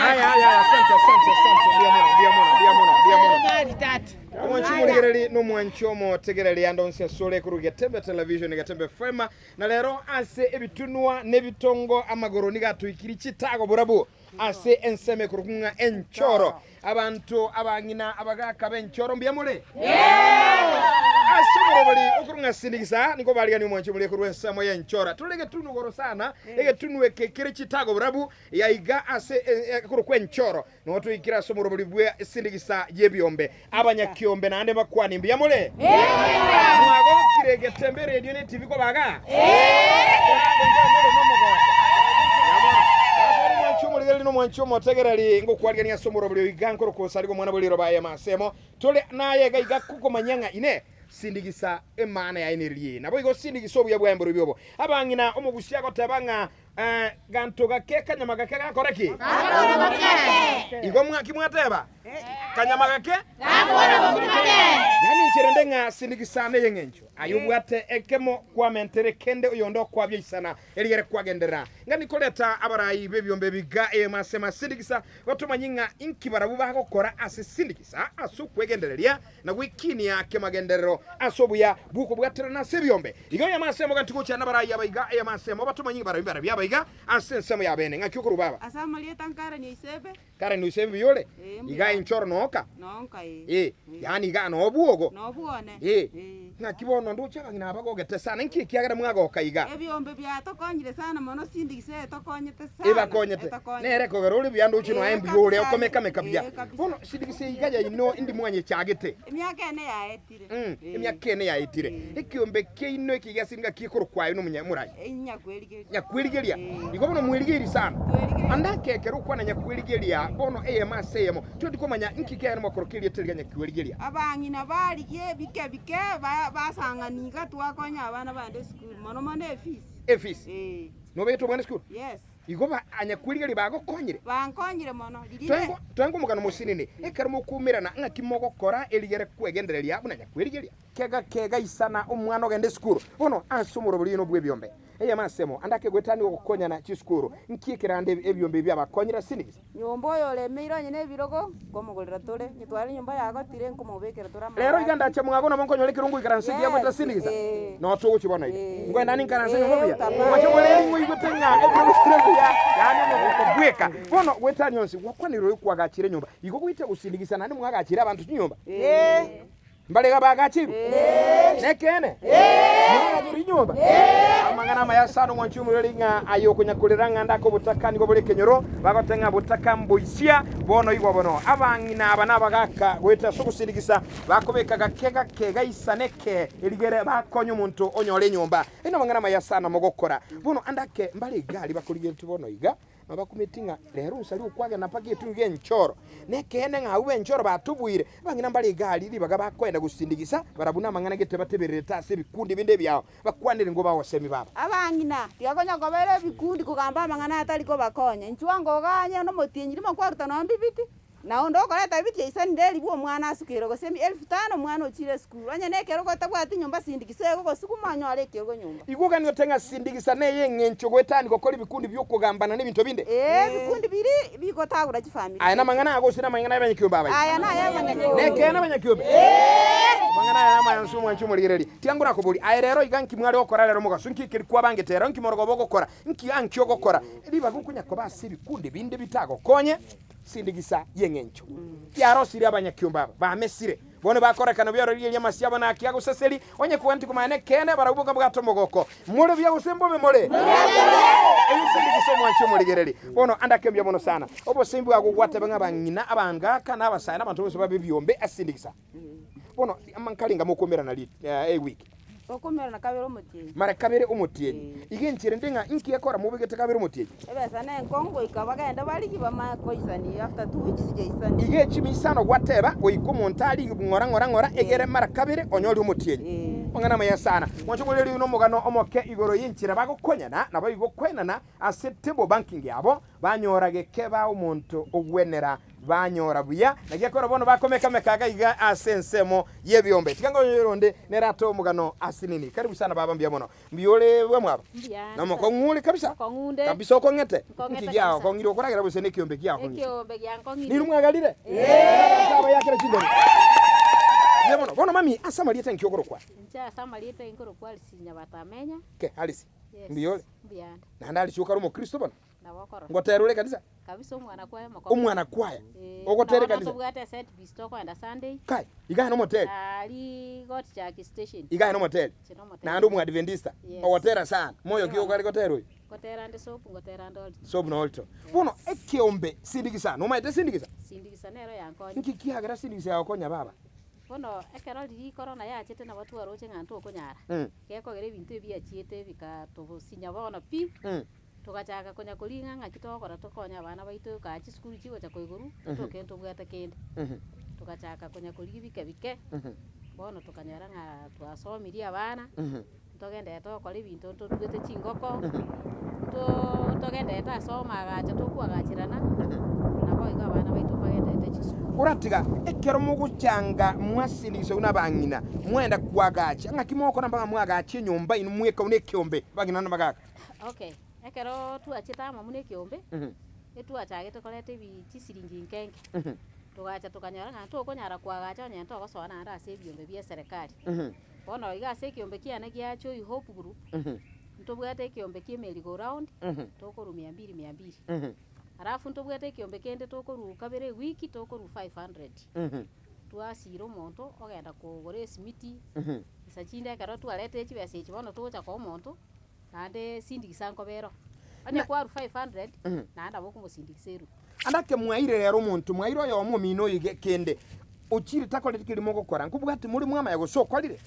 Aya, aya, aya, asante, asante, asante. Mbuya mono, mbuya mono, mbuya mono, mbuya mono. Omwanchi omorigereri na omwanchi omotegereri ande onsi asore korwa Getembe Television, Getembe FM, na rero ase ebitunwa na ebitongo amagoro nigo atoikirie chitago borabu ase ensemo ekorokwa ng'a enchoro. Abanto abang'ina abagaaka b'enchoro mbuya more? Ase oborobori okorwa ng'a sindigisa nigo barigani omwanchi omori korwa ensemo y'enchora. Tore egetunu igoro sana, egetunu eke kere chitago borabu yaiga ase ekorokwa enchoro. Nigo toikire ase omorobori bwe sindigisa y'ebiombe. Abanyakiombe naende bakwane mbuya more? Mwagokire getembe eredio ne etibi kobaga? Omwanchi omorigereria na omwanchi omotegereri ngokwarigania ase omorobori oyo iga nkorokwa osariga omwana bwe riroba aye masemo tore naye iga iga kokomanya ng'a ine sindigisa emana yaye neririe eye naboigo sindigisa obuya bwaye mborobio obo abang'ina omogusia agoteba ng'a eh, ganto gake kanyama gake gakora ki igo mwaki mwateba Kanyama gake? Yaani inche rende ng'a sindigisana ey'eng'encho. Aye obwate ekemo kwamentere kende oyonde okwabia isana erigere kwagenderera. Ng'a nikoreta abarai b'ebiombe biga eyemo ase masindigisa batomanye ng'a inki barabwo bagokora ase sindigisa ase okwegendereria na gwekinia kemagenderero ase obuya bw'okobwaterana ase ebiombe. Igo eyemo ase eyemo gati gochia nabarai aba iga eyemo ase eyemo batomanye ng'a barabwo mbarabwo aba iga ase ensemo y'abene. Ng'aki okorwa baba? Ase amarieta nkarania Isebe. Kare noise mbuya ore, iga inche oro nooka, ee, yaani iga nobwogo, ee, ng'aki bono ndoche abang'ina aba bagogete sana, inki ekiagera mwagoka iga? Ebiombe biatokonyire sana mono sindigisa etokonyete sana. Ebakonyete, nere ekogera ore buya ndoche noe mbuya ore okomekameka buya. Bono sindigisa iga yaino indi mwanyechagete? Emiaka ene yaetire. Mm, emiaka ene yaetire. Ekiombe kiaino eke giase ngaki ekorokwa aye nomunya morai. Nyakwerigeria. Nyakwerigeria. Igo bono mwerigeiri sana. Ande ake ekero okwana nyakwerigeria bono eyemo ase eyemo, toti komanya inki kiaye mokoroka erieta riria nyakwerigeria. Abang'ina barigie bike bike basang'ani iga twakonya abana bande esukuru mono mono efees. Efees. Eh. Nobegete omwana esukuru? Yes. Igo ba anyakwerigeria bagokonyire. Bankonyire mono. Riria Twengo twengo omogano mosinini, ekero mokoumerana ng'aki mogokora erigere kwegendereria buna nyakwerigeria. Kega kega isana omwana ogende esukuru. Bono ase omorobori oino bw'ebiombe, eyemo asemo, ande akegoetania ogokonyana chisukuru, nki ekerande ebiombe ebi abakonyire ase enigisa? Nyomba oyo oremeire onye nebirogo, nkomogorera tore, onye tware nyomba yagotire, nkomobekera tore amabati. Rero iga ndache mwago nabo nkonyora ekerongo goikaransa ekiya goetera ase enigisa? Noo togochia bono iga. Ngoe nani nkaranse nyomba buya? Mwache bore ring'o oigwete ng'a ebirogo bire buya, yaani omogoko bweka. Bono goetania onsi, gwakwanire oyo kwagachire enyomba, igo goitia gosindigisa naende mwagachire abanto chinyomba. Mbarega bagachirwe? Nekeene? Mwagachirwe chinyomba? Amang'ana amaya sana omwanchi omorweri ng'a aye okonyakorera ng'a ndake obotaka nigo bore ekenyoro, bagoteba ng'a botaka mboisia, bono igwa bono. Abang'ina aba nabagaka goeta ase ogosindigisa, bakobeka gake gake gaisane eke erigere bakonye omonto onyore enyomba. Ayio namang'ana amaya sana mogokora. Bono ande ake mbare egari bakorigeretie bono iga, Nabakumeti ng'a rero onsari okwagena mpaka etugi g'enchoro. Nekeene ng'a abwo b'enchoro batobuire, abang'ina mbare egari ribaga bakoenda gosindigisa, barabwo namang'ana gete batebererete ase ebikundi binde ebiao, bakwanere ng'o bagosemi baba. Abang'ina, tiga konya kobera ebikundi kogamba amang'ana atari kobakonya. Inchuo ngoganye nomotienyi rimo kwaruta nonya mbibiti, na onde okoreta bibiti aisanire eribu omwana asukere gose elfu tano omwana ochire esukuru. Onye nekerogo otabwati nyomba sindigisa egogosuguma onyore ekerogo nyomba. Igo ogani ote ng'a sindigisa ney'eng'encho goetania gokora ebikundi bi'okogambana n'ebinto binde? Ee, ebikundi biria bigotagora chifamiri Aya namang'ana aya gose namang'ana y'abanyakiombe abaye? Aya nay'abanyakiombe. Nekeene abanyakiombe? Amang'ana aya namaya onsi omwanchi omorigereria. Tiga ngorakoborie, aye rero iga nki mware gokora rero mogaso? Nki ekeri kwabangete rero? Nki morogoba ogokora? Nki anki ogokora? Ribaga okonya koba ase ebikundi binde bitagokonye, sindigisa y'eng'encho. Yarosirie abanyakiombe aba, bamesire. Bono bakorekana buya ororigereria amasio abo naki agoseseri, onye kogania tikomanya nekeene, barabwo bokabwata omogoko. More buya gose mbobe more? Eyio sindigisa omwanchi omorigereri. Bono ande ake mbuya mono sana. Obosemia bwago gwateba ng'a abang'ina, abangaka, na abasae, na abanto bonsi babe ebiombe ase sindigisa. Bono nkarenga mokomerana ri ewiki. Tokomerana kabere omotienyi. Mara kabere omotienyi. Iga enchera ende ng'a inki ekora mobegete kabere omotienyi? Ebesa nenkong'u goika bagende barigie bamanye koisania after two weeks jaisani. Iga echimi isano gwateba goika omonto arigie ng'ora ng'ora ng'ora egere mara kabere onyore omotienyi. Amang'ana amaya sana. Mwanche koria riria nomogano omoke igoro y'enchera bagokonyana naboigo koenana ase table banking yabo banyora geke ba omonto ogwenera. Banyora buya, naki ekero bono bakomeka-meka iga iga ase ensemo y'ebiombe. Tiga ngonyore onde nere atoe omogano asinini. Karibu sana baba mbuya mono. Mbuya ore bwamwabo? Mbuya Nomokong'u ore kabisa? Mokong'u nde. Kabisa okong'ete? Nkong'ete Nki giao kabisa. kong'ire okoragera gose nekiombe giakong'ire? Ekiombe giankong'irie. Ninwe mwagarire? Abanto aba yakera chindero. Mbuya mono. Bono mami, ase amarieta nki okorokwa? Inche ase amarieta inkorokwa Alice Nyabatamenya. Ke, Alice. Yes. Mbuya ore? Mbuya nde. Naende Alice okare omokristo bono? Nabo okorora. Ngotere ore ekanisa? Kabisa omwana kwaya omokong'u. Omwana kwaya. Eh, Ogotere bono ekanisa? tobwate eset piece tokoenda Sunday. Kai, iga aye nomoteri? Aria God Church Station. Iga aye nomoteri? Inche nomoteri. Naende omoadventista? Yes. Ogotera sana. Moyo ki Eeh. okare gotera oyo? Ngotera nde soap, ngotera nde alto. Soap na alto. Bono ekeombe sindigisa, nomaete sindigisa? Sindigisa nero yankonya. Nki kiagera sindigisa yagokonya baba? Bono ekero riria corona yachete nabo twaroche ng'a ntokonyara. Gekogera ebinto ebi biachiete bikatobosinya bono pi. Togachaka konya koring'a ng'aki togokora tokonye abana baito kaa chisukuru chigocha koigorwa, totoke ntobwate kende. Togachaka konya korigia bike bike, bono tokanyora ng'a twasomirie abana, ntogenderete gokora ebinto ntotugete chingoko, ntoo ntogenderete ase omagacho tokoagacherana, nabo igo abana baito mbagenderete chisukuru. Koratiga ekero mogochanga mwasindigisa buna abang'ina, mwaenda koagacha, ng'aki mogokora mpaka mwagache enyomba inwe mweka buna ekeombe, abang'ina na abagaka? Okay, ekero twachete amo buna ekeombe, etwachagete koreta ebi chisiringi nke nke, togacha tokanyora ng'a tokonyara koagacha onye ntogosoa naende ase ebiombe bia eserekari. Bono iga ase ekeombe kiane gia Joy Hope Group, ntobwate ekeombe kia emerry go round, tokorwa mia mbili mia mbili. Alafu ntobwate ekeombe kende tokorwa kabere ewiki tokorwa 500. Twasira omonto ogenda kogora esimiti, nsa chinde ekero twaretire chibesa echi bono togocha koa omonto. Naende sindikisa nkoba ero. Onye kwarwa 500, naende nabo okomosindikisa erwe. Ande ake mwaire rero omonto, mwaire oyomo omino oyo iga kende, ochire takoreti keria mogokora, nkobwate more mwamanya gose okorire?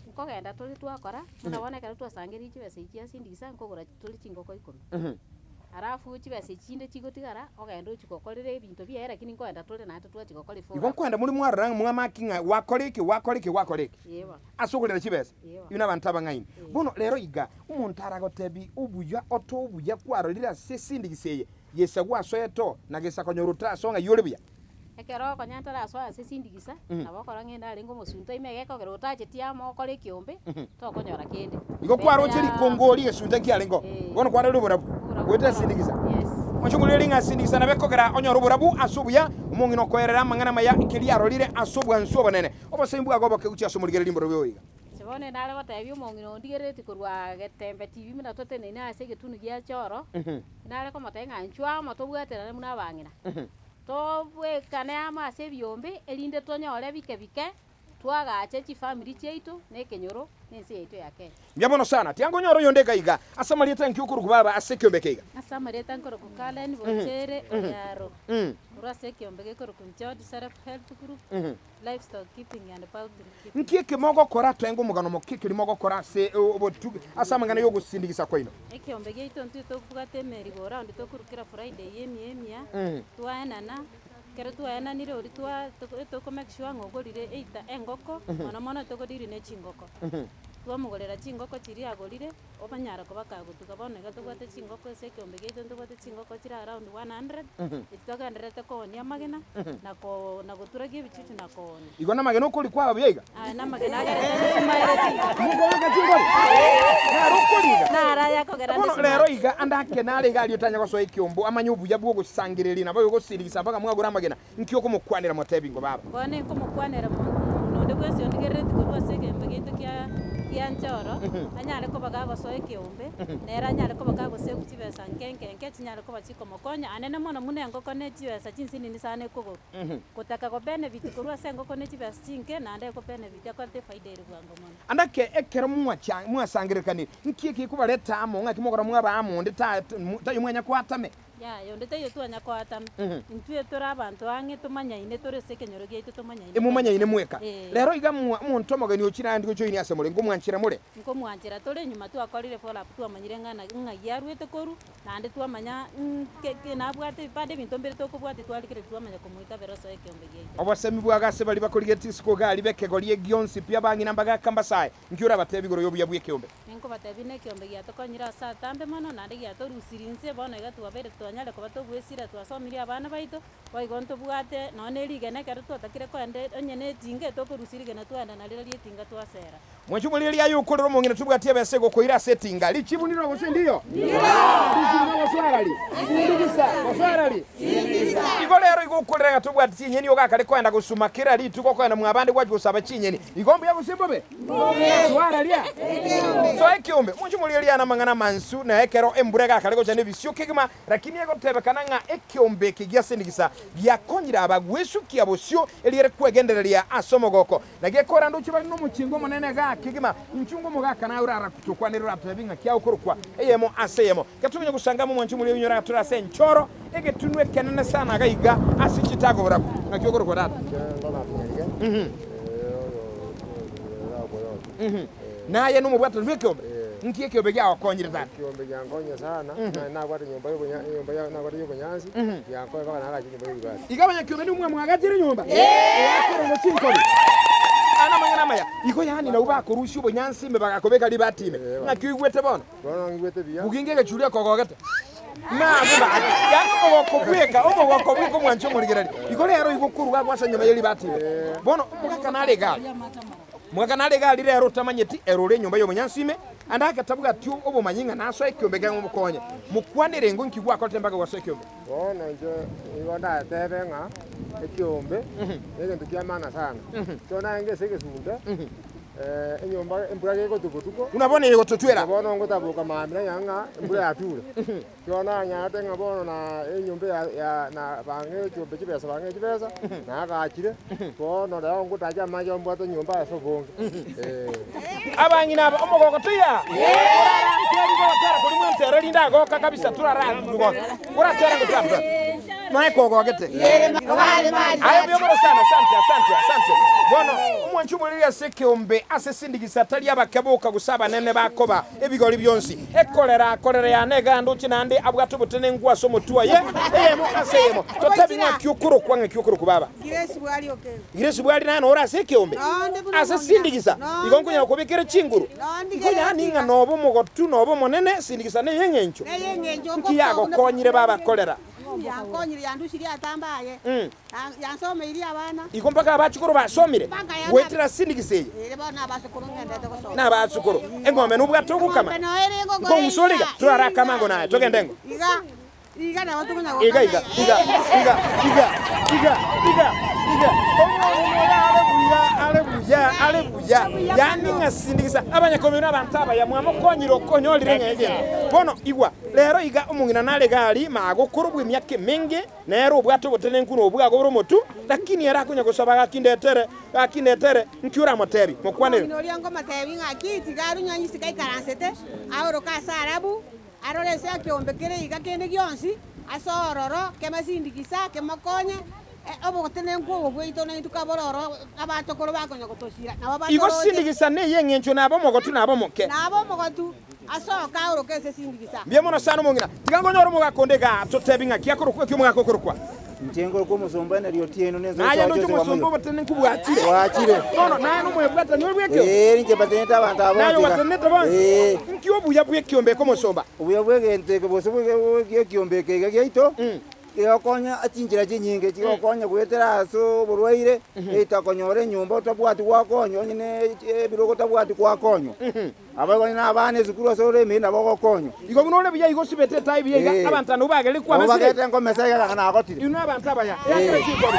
Nkogenda tore twakora, buna bono ekero twasangereiri chibesa echi chia sindikisa, nkogora tore chingoko ikomi. Alafu chibesa echi chinde chigotigara, ogende ochie gokorera ebinto biaye lakini nkogenda tore naende twachia gokora Igo efollow up. nkoenda more mwarora ng'a mwamaki ng'a gwakora eke, gwakora eke, gwakora eke. Ee bono. Ase okorera chibesa, Ee bono. inwe nabanto abang'aini. Ee. Bono rero iga, omonto aragotebi obuya otoe obuya kwarorire ase esindikisi eye, gesa gwasoete oo, na gesa konyora otarasoa ng'ai ore buya. Ekero konya ntarasoa ase esindikisa, nabo okora ng'ende arenge omosunte ime gekogera otacheti amo okore ekiombe, tokonyora kende. Igo Besa kwaroche ya rikongo oria egesunte nkiarenge oo, Ee. bono kwarorire oborabu, Oborabu goetera bwaroo. esindikisa. Yes. Omochunguru eri ng'a sindikisa nabe ekogera onyore oborabu ase obuya, omong'ina okoerera amang'ana amaya keria arorire ase obwansu obonene. Obosemi bwago oboke gochia ase omorigereria mborobio oiga. Inche bono nare gotebia omong'ina ondigerereti korwa Getembe TV buna toteneine ase egetunu gia Choro, nare komotebia ng'a inchuo amo tobwaterane buna abang'ina, tobwekane amo ase ebiombe erinde tonyore bike bike twagache chifamiri chiaito na ekenyoro na ense yaito ya Kenya. Mbuya mono sana. Tiga nkonyore oyonde iga iga ase amarieta nki okorokwa baba ase ekiombe eke iga. Ase amarieta nkorokwa Karen Bochere Oyaro, korwa ase ekiombe gekorokwa Njord Self Help Group, Livestock keeping and poultry keeping. Nki eke mogokora twenge omogano moke keri mogokora ase obotugi ase amang'ana y'ogosindigisa kwaino? Ekiombe giaito intwe tobwate emeri go round tokorwa kera Friday ya emia emia, twaenana, ekero twaenanire oria twa toko make sure ng'a ogorire either engoko, mono mono togodiri ne chingoko. Twamogorera chingoko chiria agorire, obanyara koba kagotuga. Bono iga tobwate chingoko ase ekeombe giaito ntobwate chingoko chire around 100, echio togendererete koonia amagena, na koo na goturagia ebichuchu na koonia. Igo namagena okoria kwaba buya iga? Aya namagena agerete nsimaereti iga. Mokoaka chingori? Naro okoria iga? Naro aya akogera Bono nsimaereti. rero iga ande ake nare iga aria otanya gosoa ekeombo amanye obuya bw'ogosangereria nabo ogosindigisa mpaka mwagora amagena. Nki okomokwanera motebi ngo baba? Bono inkomokwanera omonto onde bwensi ondigerereti korwa ase egeombe giaito kia gia nchoro, anyare koba gagosoa ekeombe, nere anyare koba kagosevu chibesa nke nke nke chinyare koba chikomokonya anene mono buna engoko ne chibesa chinsinini sana ekogorwa. Gotaka go benefit korwa ase engoko ne chibesa chinke naende eko benefit akorete efaida ere bwango mono. Ande ake ekero mwacha mwasangererekanire, nki ekekobareta amo ng'aki mogokora mwaba amo onde ta taiyo mwanya koatame? Yaya, onde taiyo twanya koatama. Intwe tore abanto ang'e tomanyaine tore ase ekenyoro giaito tomanyaine. Emomanyaine mweka. Ee. Rero iga mwa omonto omogeni ochire ande gochoinia ase more, nkomwanchera more? Nkomwanchera tore nyuma twakorire follow up twamanyire ng'a na ng'ai arwete korwa, naende twamanya ke ke nabwate ebipande ebinto mbire tokobwatia twarigereria twamanya komoitabera osoe ekeombe giaito. Obosemi bwago ase baria bakorigetie isiko iga aria b'ekegori gionsi pi abang'ina mbagaka mbasae, Nki orabateebie igoro y'obuya bw'ekeombe? Ninkobateebie nekeombe giatokonyire ase atambe mono, naende giatorusirie inse, bono iga twabeire twa. twanyare koba togwesira twasomirie abana baito, boigo ntobwate nonye na erigena ekero twatakire koenda onye na etinga etokorusia rigena twaenda nario riria etinga twasera. Mwanche riria aye okorera omong'ina tobwati ebesa egokoira ase etinga. Richibu ndiro gose ndiyo? Richibu nogoswara ri? Sindikisa. Goswara ri? Igo rero igo okorera ng'a tobwati chinyeni ogakare koenda gosuma kera rituko okoenda mwabande gwachia gosaba chinyeni. Igo mbuya gose mbobe? Swara ria? Soa ekeombe. Mwanche riria namang'ana amansu na ekero embura egakare gocha nebisio kegima Lakini egotebekana ng'a ekeombe eke gia Sindikisa giakonyire aba gwesukia bosio eriere kwegendereria ase omogoko, na gekora ndoche bare nomochengo omonene igaa kegima. Inchunga omogaka naye oraratokwanere oratebie ng'a kiao korokwa eyemo ase eyemo. Gatokonya gosanga amo mwanche omoria oinyore agatore ase enchoro egetunwa ekenene sana iga iga ase chitago borabu. Ng'aki okorokwa tata? Naye nomobwatani bw'ekeombe? Nki ekeombe giagokonyire tata? Ekeombe giankonya sana, naye nabwate enyomba y'obonya enyomba ya nabwate y'obonyansi, giankonya mpaka nagacha enyomba y'ebibati. Iga abanyakeombe nimwe mwagachire enyomba eakerwe chinkobi. Aya namang'ana amaya. Igo yaani nabwo bakorusia obonyansi ime bagakobeka ribati ime. Ng'aki oigwete bono? Bono ng'igwete buya. Bugingo egechuria ekogogete. Nabwo gaki. Yaani omogoko bweka, omogoko bweka omwanchi omorigereria. Igo rero igo okoruga agwo ase enyomba ye ribati ime. Bono omogaka nare iga aria. Omogaka nare iga aria rero otamanyeti ere ore enyomba y'obonyansi ime, ande agatabwati obomanyi ng'a nasoe ekeombe kegima mokonye. Mokwanere ingo inki gwakorete mpaka gwasoa ekeombe? Bono inche nigo ndatebe ng'a ekeombe negento kia maana sana. Ekero narenge ase egesunte, enyomba embura gegotwa botuko, Buna bono egototwera. na bono ngotaboka mambia nanyora ng'a embura yature. Ekero nanyarete ng'a bono na enyomba ya ya na bang'e ekeombe chibesa bang'e chibesa, nagachire, bono rero ngotacha amache mbwate enyomba ase obonge, eh. Abang'ina aba, omogoko toiyaa? Orarantere igo gotera koria mwentere rinde agoka kabisa turaratugoke. Oratera ngo tata. Noe kogogete. Aye mbuya mono sana, asante, asante, asante. Bono omwanchi omoriri ase ekeombe ase sindigisa tari abake boka gose abanene bakoba ebigori bionsi. Ekorera akorera yane iga ndoche naende abwate obotenenku ase omotwe oye, eyemo ase eyemo. Totebi ng'aki okorokwa ng'aki okorokwa baba. Grace bwari naye nore ase ekeombe ase sindigisa igo nkonyara kobekera chinguru. Igo yaani ng'a nobe omogotu nobe omonene sindigisa neyeng'encho. Nki yagokonyire baba korera? Igo mpaka abachukuru basomire goetera sindigisa eye. Nabachukuru eng'ombe nobwate ogokama nkong'usa ore iga torarakama ango naye togende engo. Iga, iga, iga, iga, iga, iga, iga, iga. Omong'ina oyo are buya, are buya, are buya. Yaani ng'a sindigisa abanyakomino abanto abaya mwamokonyire okonyorire ng'a egento. Bono igwa, rero iga omong'ina nare iga aria magokoro bw'emiaka emenge, nere obwate obotenenku na obwago bore omotu, lakini ere akonya gosaba gaki ndetere, gaki ndetere, nki oramotebi? Mokwanere. Omong'ina oria nkomotebi ng'aki, tiga arwe nyanyisike aikaransete, aoroke ase arabu, Arore ase ekeombe kere iga kende gionsi, ase ororo, kemasindigisa, kemokonye, obotenenku obo bwaito naintwe kabore oro abachokoro bakonya gotosira, nabo Igo batoroche. sindigisa ney'engencho nabe omogotu nabe omoke. Nabe omogotu, asoke aoroke ase sindigisa. Mbuya mono sana omong'ina. Tiga nkonyore omogaka onde igaa totebi ng'aki akorokwa eki omogaka okorokwa. Inche nkorokwa omosomba ene Otieno na ense Naye gosoa ndoche Jose omosomba Wamuyo. obotenenku bwachire. Bwachire. Bono naye nomoyebwatani ore bw'ekeombe. Ee, inche mbatenenete abanto aba Naye bonsi iga. obatenenete bonsi. Ee. Nki obuya bw'ekeombe eke omosomba? Obuya bw'egento eke gose bw'ekeombe eke iga giaito, kegokonya chinchera chinyinge, chigokonya goetera ase oborwaire, etakonyora enyomba otabwati gwakonywa, onye ne ebirogo otabwati gwakonywa. Abaibori na abana esukuru ase ore emeyio nabo ogokonywa. Igo buna ore buya igo osibete etai buya iga, Ee. abanto aba nabwo bagerire Nabo kwabesire. bagete nkomesa iga gaka nagotire. Inwe abanto abaya, Ee. yakera chinkobi.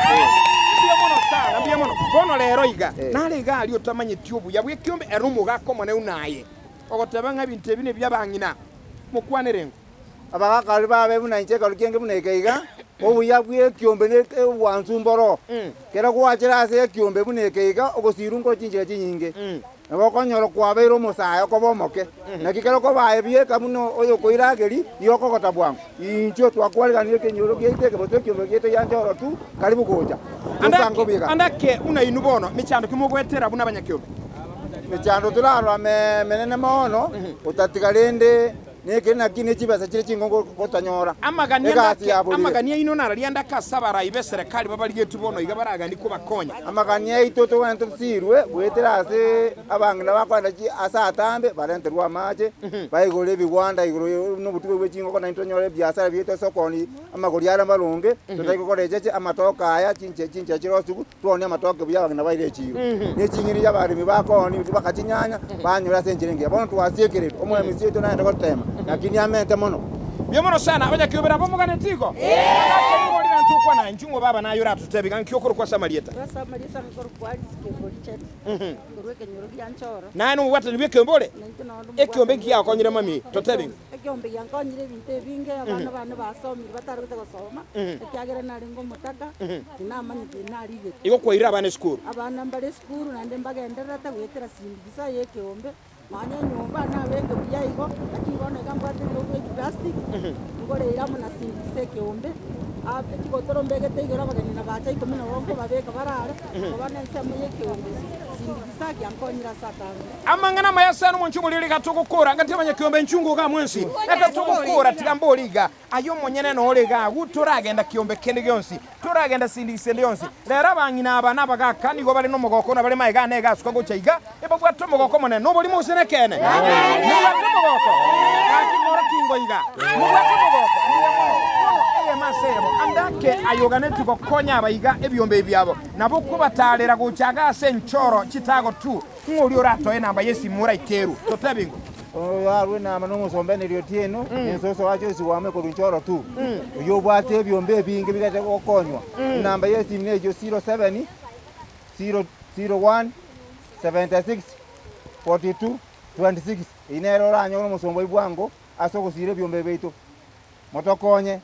Mbuya mono sana, mbuya mono. Bono rero iga, Ee. nare iga aria otamanyeti obuya bw'ekiombe, ere nomogaka omonene buna aye, ogoteba ng'a ebinto ebi nebi'abang'ina. Mokwanere ng'o? Abagaka baria babe buna inche ekero kienge buna eke iga, obuya bw'ekiombe ne obwansu mboro. Kero gwachire ase ekiombe buna eke iga, ogosirwa nkore chinchera chinyinge. Nabo okonyora kwabeire omosae okoba omoke, naki kero okoba bieka buna oyokoirageria, nigo okogota bwango. Inchuo twakwariganirie ekenyoro giaito eke gose ekiombe giaito giancha orotu, karibu gocha. Tosange obuya gaki. Ande ake buna inwe bono, mechando ki mogoetera buna abanyakiombe? Mechando torarora menene mono, otatiga rende. Nekeri naki ne chibesa chire chingongo gotanyora. Amagania Egasi ndake ya borire. amagania aino nararia ndake ase abarai b'eserekari babarigetwe bono iga baraganie kobakonya. Amagania aito togwenerete tosirwe goetera ase abang'ina bakoenda chi ase atambe barenterwe amache, baigore ebigwanda igoro nobotuko bwe chingoko naintwe tonyore ebiasara biaito ase okoonia amagori are amaronge, totari gokora echeche, amatoke aya, chinche chinchera chire osiku. Twaonia amatoke buya abang'ina baire echiiro, ne ching'eni chi'abaremi bakoonia mpaka chinyanya, banyora ase enchera engiya. Bono twasiekereirwe, omoremisi oito naende gotema, lakini amente mono. Mbuya mono sana, abanyakiobera abamoganeti igo. Ng'ake nigo ore nanto okwana inchuo ng'o baba naye oratotebie ng'a nki okorokwa ase amarieta. Ase amarieta nkorokwa Alice Kembori Cheti, korwa ekenyoro gia Nchoro. Naye nomobwatani bw'ekeombe ore? Na intwe nonde Ekeombe omobwatani nki giagokonyire bw'ekeombe. mami? Totebie ng'o. Ekeombe giankonyire ebinto ebinge, abana bane basomire batare gocha gosoma, ekiagera narenge omotaka, tinamanyete narigete. Igo kwairire abana esukuru? Abana mbare esukuru naende mbagendererete goetera sindigisa ya ekeombe, nonya enyomba nabeke buya igo, lakini bono iga mbwate ebirogo bia eplastic, ngoreire amo na sindigisa ekeombe, chigotoro mbegete igoro abageni nabacha ikomi nabo nkobabeka barare, koba na ensemo ya ekeombe sindigisa giankonyire ase atambe. Amang'ana amaya sana omonche oboriri iga togokora, ngati abanyakiombe enchungu iga mwensi, eke togokora tiga mbori iga, aye omonyene nore iga agwo toragenda kiombe kende gionsi, toragenda sindigisa ende yonsi. Rero abang'ina aba na abagaka nigo bare nomogoko na bare maega ane iga asuka gocha iga, ebabwate omogoko omonene. Noborimo gose nekeene? Mobwate omogoko? Gaki ng'oroki ingo iga, mobwate omogoko? Mbuya mono. Bono eyemo ase eyemo, ande ake ayoganetie gokonya aba iga ebiombe ebi biabo, nabo okobatarera gocha iga ase enchoro chitago tu. Ng'o oria oratoe enamba y'esimu oraikeru? Totebi ng'o. Oyo arue enamba nomosomba Henry Otieno, nensoso oache osiwame korwa Inchoro tu, oyio obwate ebiombe ebinge bigete gokonywa. Enamba y'esimu neyio 07 0 01 76 42 26. Eyio nere oranyore omosomba oyio bwango ase ogosira ebiombe biaito. Motokonye.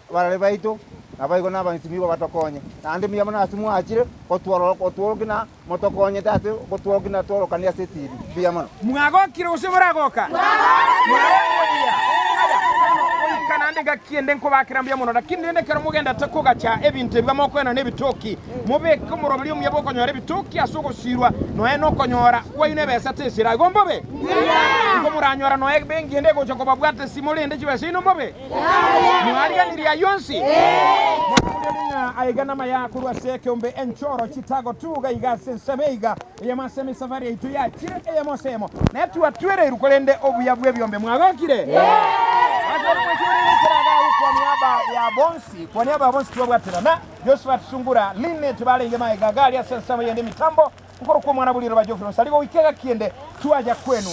Abarari baito naboigo nabaisimiwa batokonye, naende mbuya mono ase mwachire gotworora gotworokia na motokonyete ase gotworokia na tworokanie ase etibi. Mbuya mono. Mwagokire gose moragoka? Mwagokire buya. Aya, bono goika naende engaki ende nkobakera mbuya mono, lakini rende ekero mogendete kogacha ebinto ebi mokoenana ebitoki, mobeke omoroberi omuya bw'okonyora ebitoki ase ogosiirwa, nonya nokonyora kwaino ebesa tesira. Igo mbobe? Igo moranyora nonya ebenki ende egocha kobabwata esimo rende chibesa chiaino mbobe? Mwariganirie ayio onsi? Mwaboria ng'a aiga namaya korwa ase ekeombe enchoro chitago tuga iga ase ensemo eiga eyemo ase emesafari yaito yachire eyemo ase eyemo na etwatwereirwe korende obuya bw'ebiombe mwagokire? Ase ore mwanchi ore goikera iga agwo kwa niaba ya bonsi kwa niaba ya bonsi twabwaterana Josephat Sungura Linet barenge magega iga aria ase ensemo yende emitambo nkorokwa omwana bw'riroba Geoffrey Onsarigo goika egaki ende twaja kwenu.